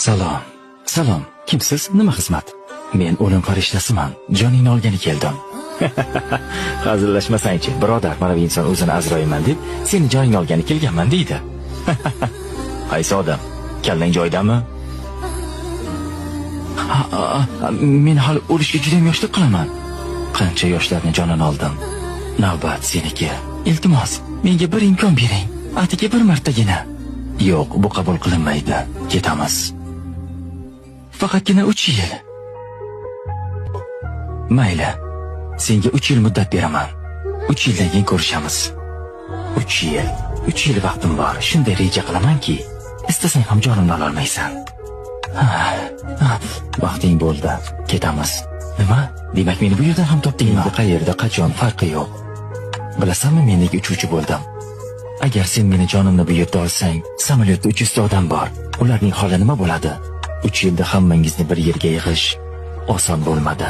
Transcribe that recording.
Salom. Salom. Kimsiz? Nima xizmat? Men o'lim farishtasiman. Joningni olgani keldim. Hazillashmasangchi, birodar, mana bu inson o'zini Azroilman deb, seni joningni olgani kelganman deydi. Qaysi odam? Kallang joyidami? Men hali o'lishga juda ham yoshlik qilaman. Qancha yoshlarni jonini oldim. Navbat seniki. Iltimos, menga bir imkon bering. Atigi bir martagina. Yo'q, bu qabul qilinmaydi. Ketamiz. Faqatgina 3 yil. Mayli. Senga 3 yil muddat beraman. 3 yildan keyin ko'rishamiz. 3 yil. 3 yil vaqtim bor. Shunday reja qilamanki, istasang ham jonimni ola olmaysan. Vaqting bo'ldi. Ketamiz. Nima? Demak, meni bu yerdan ham topdingmi? Endi qayerda, qachon, farqi yo'q. Bilasanmi, men nega uchuvchi bo'ldim? Agar sen meni jonimni bu yerda olsang, samolyotda 300 ta odam bor. Ularning holi nima bo'ladi? 3 yilda hammangizni bir yerga yig'ish oson bo'lmadi.